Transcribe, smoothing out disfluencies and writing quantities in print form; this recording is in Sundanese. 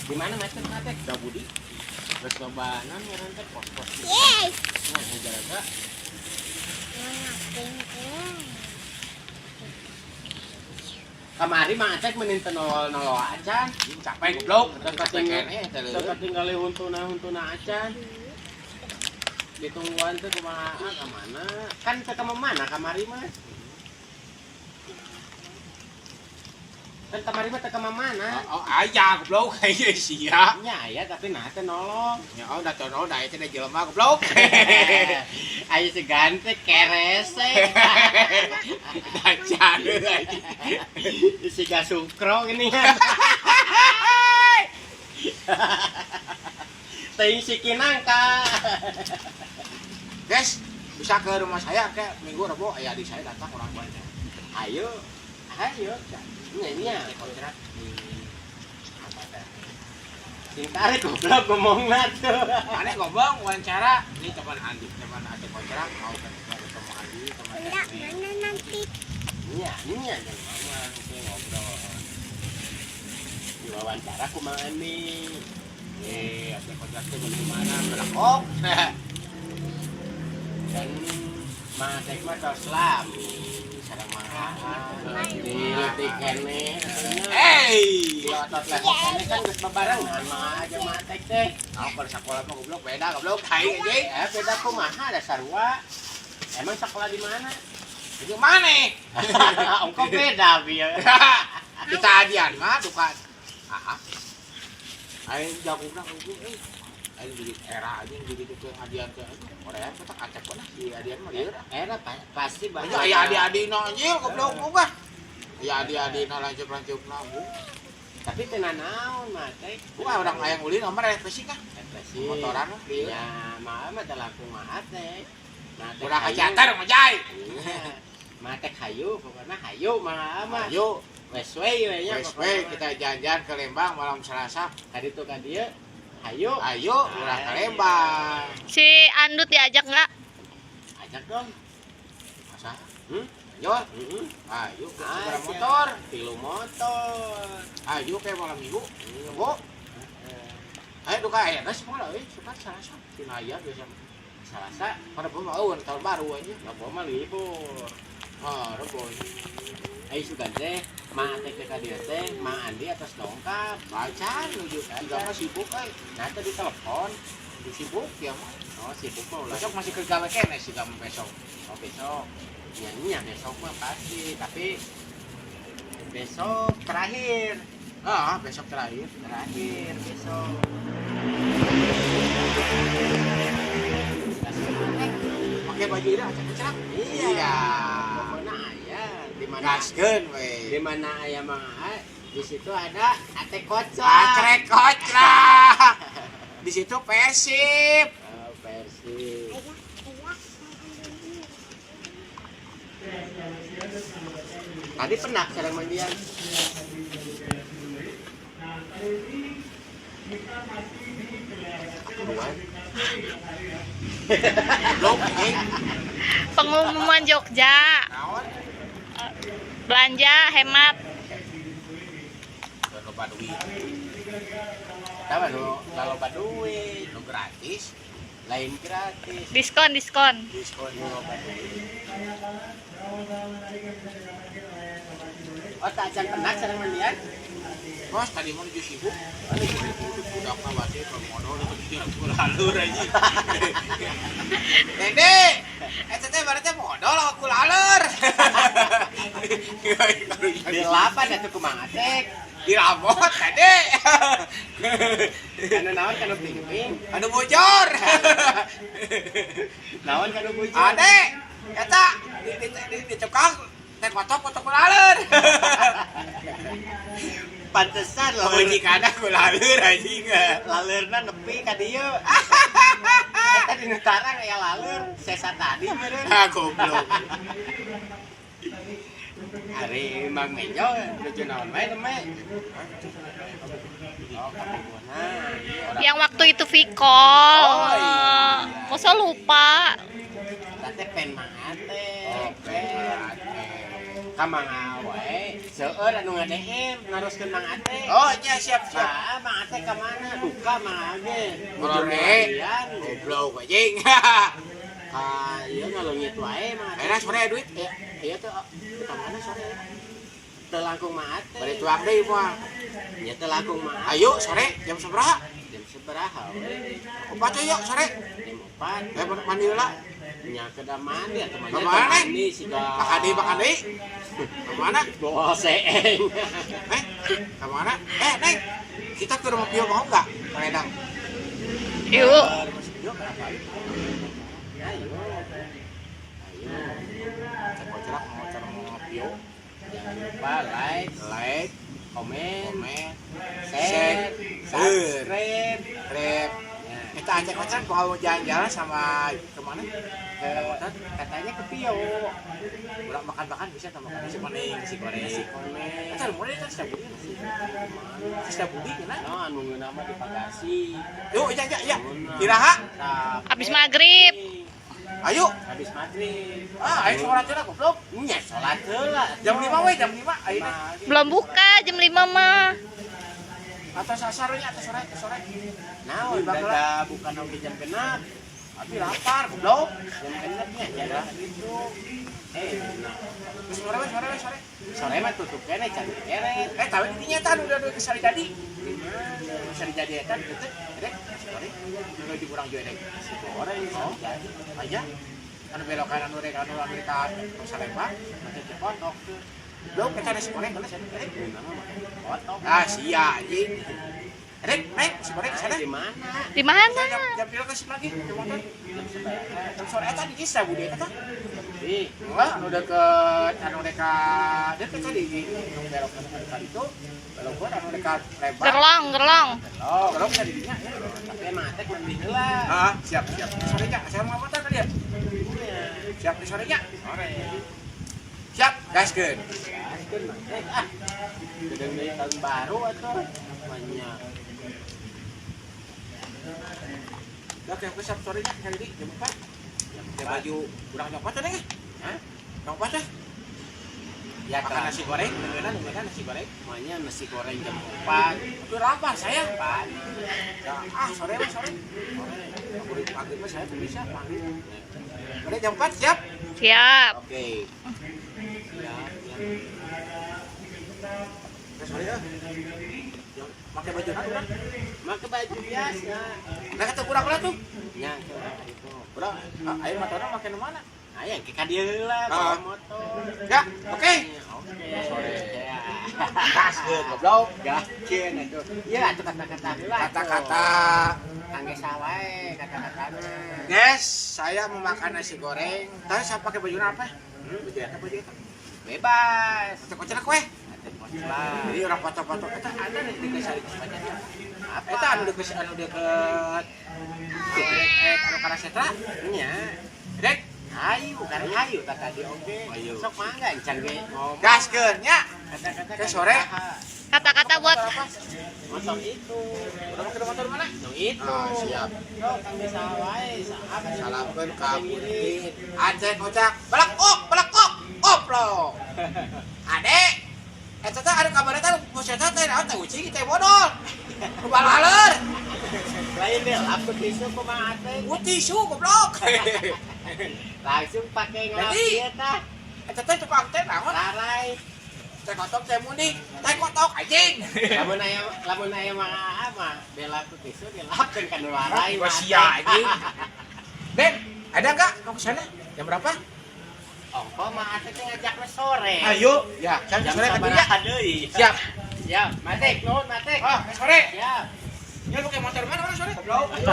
Di mana macet teh? Budi. Terus loba naon ngaran teh pos-pos. Yes. Nah, jaga. Kamari Mang Acek mending teu nolol-nolol acan. Capek goblok. Teu tinggali huntuna-huntuna acan. Ditungguan teh kumaha ka mana? Kan teu ka mana kamari mah. Kan kamari mah teu ka mana? Oh, aya goblok aya sia. Nya aya tapi nah teh nolong. Ya oh da nolong da eta jelema goblok. Aya si ganteng kerese. Dacan anjing. Si gasukro ini. Teuing si kinangka. Guys, bisa ke rumah saya ke Minggu Rebo aya adik saya datang orang tuanya. Ayo. Ayo. Nya nya Kontrak apa teh? Sing tarik goblok ngomongna tuh. Aneh ngomong wawancara ini teman Andi, teman Aceh kontrak mau ketemu Andi, teman Bunda, mana nanti? Nya, nya jeung mama engke ngobrol. Diwawancara kumaha Andi? Aceh kontrak teh gimana? Belakok. Dan Mang Acek mah tos lami sareng Mang Aa. Di leutik keneh atunya. Hey, Di otot leher keneh kan geus babarengan Mang Aa jeung Mang Acek teh. Kalau ke sekolah mah goblok beda goblok tai anjing. Beda kumaha da sarua. Emang sekolah di mana? Di mana? Ongko beda bieu. Kita adian mah duka. Ah. Aing jagungna goblok euy. Aing jadi era anjing jadi ke adian teh. Korea mah tak acak lah si adian mah lieur. Era pasti Anjing aya adi-adina anjing goblok mah. Aya adi-adina lanceuk-lanceukna bu. Tapi teu nanaon mah teh. Wah, urang hayang ulin nomor refreshing ah. Refreshing. Motoran mah lieur. Ya, mah mah teu laku mah teh. Nah, teh Urang ka hayu. teater mah jai. Iya. Mah teh hayu pokokna hayu mah mah. Ayo, Wes we we nya. wes we kita jalan-jalan ke Lembang malam Selasa. Tadi tuh ka dieu hayu. Ayo, urang ke Lembang. Si Andut diajak nggak? Ajak dong. Masa? Hmm? Ayo, Heeh. ayo ke Ah, sepeda siap. motor. Tilu motor. Ayo kayak malam Minggu. Bu, ayo duka aya geus moal euy, suka Selasa. Sinaya biasa. Selasa Pada Rebo mah eueun tahun baru aja. Rebo mah libur. Ah, Rebo. Ayo sugan teh, Mang Atek teh ka dieu teh, Mang Andi atas dongkap. Bacan nuju tiga mah sibuk euy. Nah tadi telepon, Di sibuk ya mah. Oh sibuk mah ulah. Besok masih kerja we keneh sih kamu besok. Oh besok. Nyanyinya besok mah pasti, tapi besok terakhir. Ah, besok terakhir. Terakhir besok. Pakai baju ini acak-acak. Iya. Pokoknya aya di mana Gaskeun we. di mana aya Mang Aa, di situ ada Ate Kocak. Acrek kocrak. Di situ Persib. Oh, Persib. Ayah, ayah, Tadi pernah sareng mandian. Keluar. Goblok anjing. Pengumuman Jogja, Naon? belanja hemat. Loba duit. Eta mah nu loba duit, Nu gratis. lain gratis. Diskon, diskon. Diskon Nu loba duit. Oh, tak acan pernah sareng mandian? Bos tadi mau menuju sibuk. Budak mah berarti ke modal kulalur anjing. Dede, eta teh berarti modal kulalur. Di lapan atuh kumaha Atek? Di lamot tadi. Kanu naon kanu pingping? Anu bocor. Naon kanu bujur? Ade, eta di tukang teh kotok-kotok kulalur. Pantesan lah Pamajikanna kulalur anjing. Laleurna nepi ka dieu. Eta di nu tarang aya laleur, sesa tadi meureun. Ah goblok. Ari Mang Menjo nuju naon wae teh mah? Oh, kapuguhna. Yang waktu itu Vicol. Oh, iya. Masa lupa? Eta teh pen Mang Ate. Oh, Pen. pen. Ka Mang Aa wae. Seueur anu nge-DM naroskeun Mang Ate. Oh, nya siap siap. Nah, Mang Ate ka mana? Duka Mang Ate. Korone. Goblok anjing. Ka ieu ngaleungit wae Mang Ate. Ayeuna sore duit ya. Ieu teh ka mana sore? Teu langkung Mang Ate. Bari tuang deui moal. Nya teu langkung Mang Ate. Ayo sore jam sabaraha? Jam sabaraha we? 4 yuk sore. Jam 4. Eh mandi heula. Nya kedah mandi atuh mah. Ka mana, Neng? Mandi siga. Makan deui, makan deui. Ka mana? Bawa seeng. Eh, ka mana? Eh, Neng. Kita ke rumah Pio mau nggak? Paledang. Yuk. Yuk, kenapa? Ayo. Ayo. Cek kocerak mau cara mau Pio. Jangan lupa like, Like, komen, komen, share, subscribe. rep. Ya. Kita ajak kocerak mau jalan-jalan sama kemana? Ke, katanya ke Pio. Udah makan-makan bisa sama makan nasi kuning, nasi goreng. Nasi goreng. Kita mulai kan sudah budi nasi. Sudah budi kan? No, anu ngeunah mah di Pagasi. Yuk, ya ya ya. Iraha, Tah, Habis maghrib. ayo. Habis maghrib. Ah, ayo sholat heula goblok. Nya sholat heula. Jam 5 we, jam 5 ayo. Belum buka jam 5 mah. Atau sasarnya atau sore, sore. Naon Lima da bukan oge jam genap. Tapi lapar, goblok. Jam genapnya ya gitu. Eh, nah. Terus sore we, sore we, sore. Sore mah tutup keneh can keret. Eh, tapi intinya tan udah duit ke Sari Jadi. Sari Jadi eta deket, rek, nasi goreng. Udah di kurang jual rek. Nasi goreng Oh. jadi. Aja. Anu belokan anu rek anu Amerika Salemba, Make cekotok tuh. Belum kita nasi goreng kalau saya rek. Nama mah kotok. Ah, sia anjing. Rek, neng, nasi goreng ke sana. Di mana? Di mana? Jam jam pira ke sini lagi? Jam motor. Jam sabaraha? Jam sore eta di Isa Budi eta tah. Di Enggak, anu deket anu dekat deket tadi di anu belok anu dekat itu belok anu dekat lebar. Gerlong, gerlong. Oh, Belok tadi dinya ya. tapi emang Ate mandi heula. Ah, siap siap. Sore nya, saya mau motor kali ya. Iya. Siap di sore nya. Sore. Siap, gaskeun. Gaskeun Mang Tek ah. Gedeng deui tahun baru atuh. Banyak. Oke, aku siap sore nya kali ini jam 4. Jam baju kurang nyopot teh neng. Hah? Nyopot teh. Ya Makan nasi goreng, ngeunah ngeunah nasi goreng. Semuanya nasi goreng jam 4. Itu lapar saya. 4. Ya, ah sore mah sore. Sore. Aku di pagi mah saya tuh bisa pagi. Sore jam 4 siap. Siap. Oke. Siap, ya. Oke, sore ya. Yang pakai baju naon urang? Make baju biasa. Nah, kata kurang lah tuh. Nya ke urang itu. Urang, ah, ayo motorna make nu mana? Aya ke ka dieu heula Ah. bawa motor. Ya, oke. Oke. Sore. Ya. Gaskeun goblok. Gaskeun atuh. Ya atuh kata-kata heula. atuh. Kata-kata kangge sawae kata-katana. Guys, saya mau makan nasi goreng. Tadi saya pakai baju apa? Baju apa baju itu? Bebas. Kocok-kocok kue. Atuh koclak. Jadi orang foto-foto eta ada di dekat Sari Cispaja. Apa? Eta anu deket anu deket anu Karasetra. Nya. Dek, Hayu, karena hayu tak tadi oge. Hayu. Sok mangga encan ge ngomong. gaskeun nya. Kata-kata Ke sore. Kata-kata buat Motor apa? Motor itu. Udah pakai motor mana? Yang itu. Ah, siap. Sok kangge sawae, saha Salamkeun ka Putih. Aceh kocak. Balak ok, balak ok, oplok. Ade, eta teh anu kabar eta bos eta teh naon teh ucing teh bodol. Kubalaleun. Lain deh, lap ke tisu kumaha teh. Tisu goblok. Langsung pakai ngelap Jadi- ieu tah. Eta teh tukang teh naon? Larai. Teh kotok teh munding, teh kotok anjing. Lamun aya mah mah belap ke tisu dilapkeun ka nu larai. Gua sia anjing. Ben, ada nggak mau ke sana? Jam berapa? Ongko mah ate teh ngajakna sore. Ayo. Ya, jam Jam sore ke dinya. sabaraha deui. Siap. Siap, Matek, nuhun Matek. Ah, sore. Siap. Ya pakai motor mana orang sore? Goblok. Ayo.